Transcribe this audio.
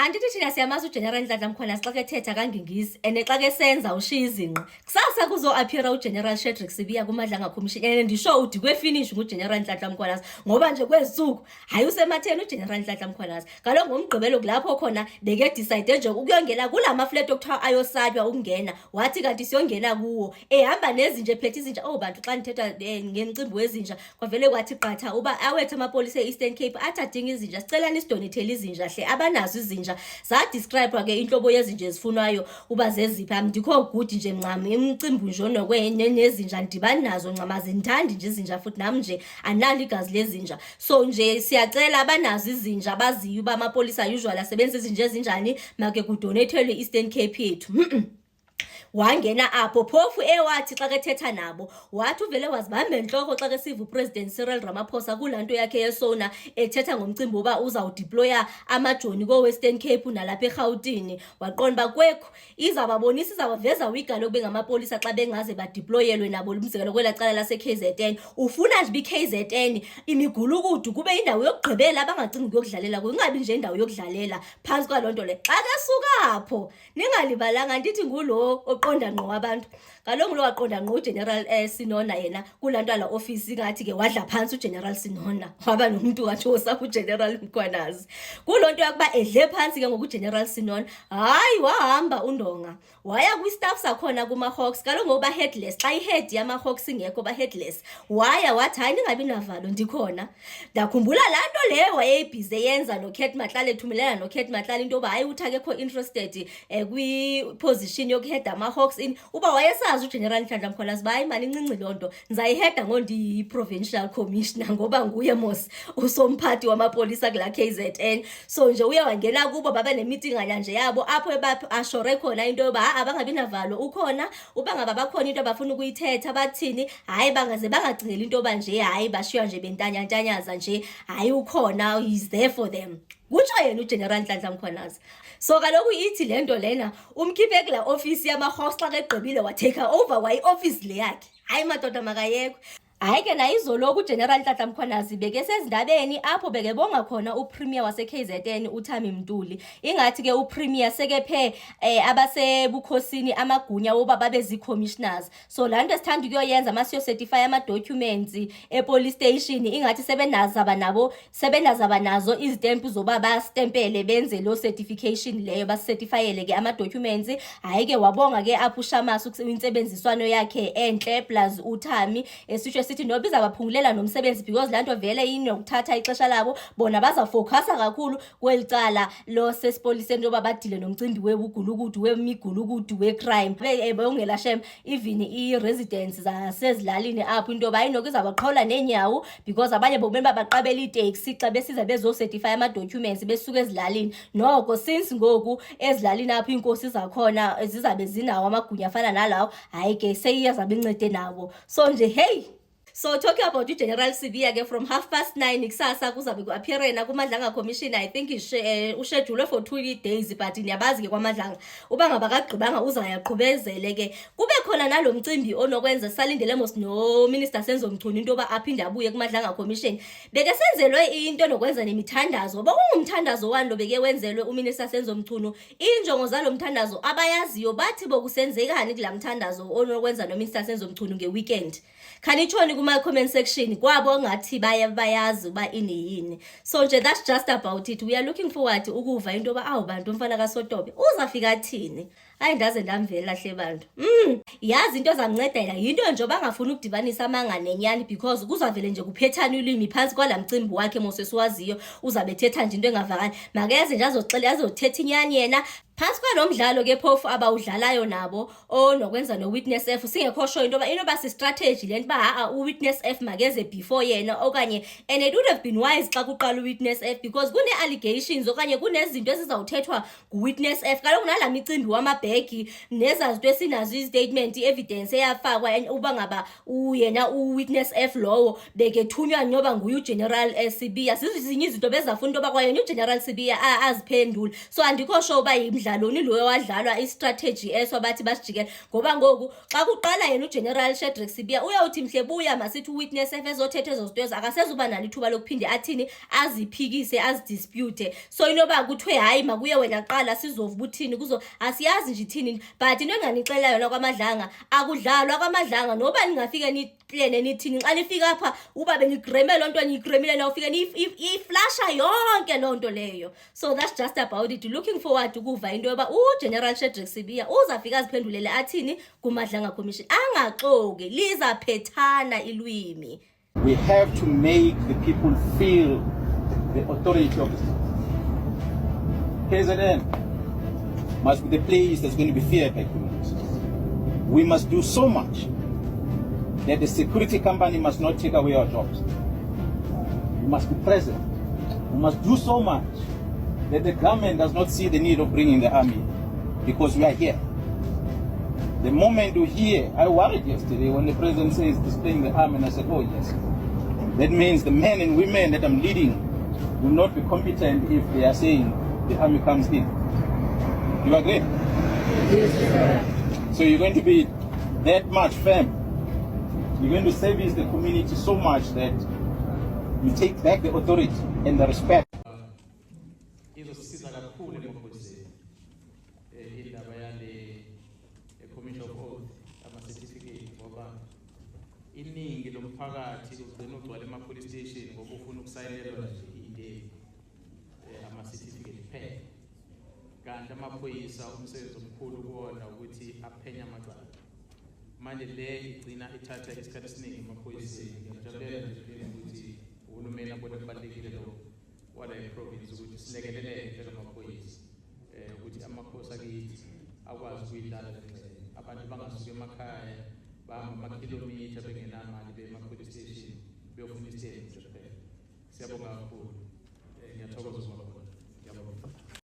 Andithi thina siyamazi uGeneral Nhlanhla Mkhwanazi, xa kethetha kangingisi and xa kesenza ushiya izinqa. Kusasa kuzo-appeara uGeneral Shadrack Sibiya kuMadlanga Commission, and ndisho udikwe finish nguGeneral Nhlanhla Mkhwanazi, ngoba nje kwezisuku hayi usematheni uGeneral Nhlanhla Mkhwanazi. Kaloku ngoMgqibelo kulapho khona beke-decide nje ukuyongena kula maflat okuthiwa ayosatywa ukungena, wathi kanti siyongena kuwo ehamba nezinja, ephethe izinja. Oh bantu, xa ndithetha ngemcimbi wezinja kwavele kwathi qatha uba awethu amapolisa e-Eastern Cape athi adinga izinja, sicela nisidonethele izinja hle, abanazo izinja. Zadescribe ke intlobo yezinja ezifunwayo uba zeziphi. Andikho good nje ncam imcimbi nje nezinja, ndibani nazo ncam, azindithandi nje izinja, futhi nam nje andinalo igazi lezinja. So nje siyacela abanazo izinja, abaziyo uba amapolisa usually asebenzisa izinja ezinjani, make kudonethelwe i-Eastern Cape yethu. Wangena apho phofu ewathi xa kethetha nabo wathi uvele wazibamba entloko xa kesiva uPresident Cyril Ramaphosa kulaa nto yakhe yesona ethetha ngomcimbi woba uzawudeploya amajoni koo-Western Cape nalapha eRhawutini. Waqonda uba kwekhu izawubabonisa, izawubaveza wigalo kube ngamapolisa xa bengaze badeployelwe nabo, umzekelo kwelaa cala lase-KZN. Ufuna nje uba i-KZN imigulukudu kube indawo yokugqibela abangacingi ukuyokudlalela kuyo, ingabi nje indawo yokudlalela phantsi kwaloo nto leyo. Xa kesuka apho, ningalibalanga ndithi ngulo oqonda ngqo abantu, kaloku lo waqonda ngqo uGeneral Senona yena kulaa nto ala ofisi, ingathi ke wadla phantsi uGeneral Senona, waba nomntu wathi wosapha uGeneral Mkhwanazi kuloo nto yakuba edle phantsi ke ngoku uGeneral Senona. Hayi, wahamba undonga waya kwi-staff sakhona kuma-Hawks, kaloku ngoku ba-headless, xa ihead yama-Hawks ingekho ba-headless. Waya wathi, "Hayi, ningabi navalo, ndikhona." Ndakhumbula laa nto leyo wayeyibhize yenza noCat Matlala, ethumelana noCat Matlala into yoba hayi, uthi akekho interested kwiposition yokuheada ama-Hawks in uba wayesazi uGeneral Nhlanhla Mkhwanazi uba hayi mani, incinci loo nto, ndizayiheada ngondiyi-provincial commissioner, ngoba nguye mos usomphathi wamapolisa kulaa KZN. So nje uye wangena kubo, babe nemitinganya nje yabo apho eba-assure khona into yoba ha abangabi navalo, ukhona, uba ngaba bakhona into abafuna ukuyithetha bathini, hayi bangaze bangacingeli into yoba nje hayi bashiywa nje bentanyantanyaza nje, hayi ukhona, he's there for them, kutsho yena uGeneral Nhlanhla Mkhwanazi. So kaloku ithi le nto lena umkhiphe kulaa ofisi yama-Hawks xa kegqibile, watake over wayi-ofisi le yakhe. Hayi madoda, makayekwe. Hayi ke, nayizoloku uGeneral Nhlanhla Mkhwanazi bekesezindabeni apho bekebonga khona uPremier wase-KZN uThami Ntuli. Ingathi ke uPremier sekephe abasebukhosini amagunya woba babe zii-commissioners. So laa nto esithanda ukuyoyenza masiyo-certify ama-documents e-police station, ingathi sebenazaba nabo, sebenazaba nazo izitempu zoba bastempele, benze loo certification leyo, basicertifyele ke ama-documents. Hayi ke, wabonga ke apho uShamasi intsebenziswano yakhe entle plus uThami, esitsho esithi noba izabaphungulela nomsebenzi, because laa nto vele inokuthatha ixesha labo, bona bazawufocusa kakhulu kweli cala losesipoliseni yoba badile nomcimbi webugulukudu, wemigulukudu, wecrime. Bongela shem even ii-residents zasezilalini apho into yoba hayi noko izawubaqhawula neenyawo, because abanye bomele uba baqabele iiteksi xa besiza bezocertify ama-documents besuka ezilalini. Noko since ngoku ezilalini apho iinkosi zakhona zizabe zinawo amagunya afana nalawo, hayi ke seyiyazabe incede nabo. So nje heyi, so talking about uGeneral Sibiya ke, from 9:30 kusasa kuzabe ku-appear yena kuMadlanga Commission. I think uschedulwe for 2 days, but niyabazi ke kwaMadlanga uba ngaba kagqibanga uzayaqhubezele ke. Kube khona nalo mcimbi onokwenza salindele mos noMinister Senzo Mchunu into yoba aphinde abuye kuMadlanga Commission. Beke senzelwe into enokwenza nemithandazo, bokungumthandazo wani lo beke wenzelwe uMinister Senzo Mchunu? Iinjongo zalo mthandazo abayaziyo bathi bokusenzekani kulaa mthandazo onokwenza noMinister Senzo Mchunu ngeweekend? Khanitshoni kuma-comment section kwabo ngathi bayazi uba ini yini. So nje that's just about it. We are looking forward ukuva into yoba awu bantu, umfana kaSotobe uzafika athini. Hayi, ndaze ndamvela hle bantu. Yazi into ezamncedela yinto nje bangafuni ukudibanisa amanga nenyani, because kuzavele nje kuphethane ulwimi phantsi kwalaa mcimbi wakhe mos esiwaziyo, uzabe ethetha nje into engavakali. Makeze nje azoxela, azothetha inyani yena phantsi kwalo mdlalo ke phofu abawudlalayo nabo onokwenza no-Witness F. Singekho sure into yoba inoba si-strategy le nto uba ha-a u-Witness F makeze before yena okanye, and it would have been wise xa kuqala u-Witness F, because kunee-allegations okanye kunezinto ezizawuthethwa ngu-Witness F. Kaloku nalaa micimbi wamabhegi nezaa zinto esinazo, istatement, i-evidence eyafakwa uba ngaba yena u-Witness F lowo bekethunywa noba nguye uGeneral Sibiya, zizinye izinto bezafuna into yoba kwayena uGeneral Sibiya aziphendule. So andikho sure uba yimdlalo. Mdlaloni loyo wadlalwa, i-strategy eso bathi basijikele, ngoba ngoku xa kuqala yena uGeneral Shadrack Sibiya uyawuthi mhle buya masithi uwitness F ezothetha ezo zinto ezo, akasezuba nalo ithuba lokuphinde athini, aziphikise, azidispute. So inoba kuthiwe hayi, makuye wena kuqala, sizova ubuthini kuzo, asiyazi nje ithini. But into enganixelela yona kwaMadlanga, akudlalwa kwaMadlanga. Noba ningafike niplane nithini, xa nifika apha uba benigreme loo nto niyigremile, nawufike iyiflasha yonke loo nto leyo. So that's just about it. Looking forward ukuva into yoba uGeneral Shadrack Sibiya uzafika aziphendulele athini kuMadlanga Commission, angaxoki, lizaphethana ilwimi. We have to make the people feel the authority of the state. KZN must be the place that's going to be feared by criminals. We must do so much that the security company must not take away our jobs. We must be present. We must do so much that the government does not see the need of bringing the army because we are here. The moment you hear, I worried yesterday when the president says displaying the army, and I said, "Oh yes." That means the men and women that I'm leading will not be competent if they are saying the army comes in. You agree? Yes, sir. So you're going to be that much firm. You're going to service the community so much that you take back the authority and the respect. Izosiza kakhulu emaphoyiseni indaba yale commission of oath, ama-certificate, ngoba iningi lomphakathi ugcina ugcwala ema-police station ngoba ufuna ukusayinelwa nje into, ama-certificate kuphela, kanti amaphoyisa umsebenzi omkhulu kuwona ukuthi aphenye amacala. Manje le igcina ithatha isikhathi esiningi emaphoyiseni. Ngiyajabulela nje ukuthi uhulumeni abone kubalulekile lokho wala e-province ukuthi silekeleleke njengamaphoyisa, ukuthi amakhosi akithi akwazi ukuyidlala le ngxenye, abantu bangasuki emakhaya bahamba amakhilomitha bengenamali bema-police station beyofuna isithembu nje kuphela. Siyabonga kakhulu. Ngiyathokoza ukuba khona.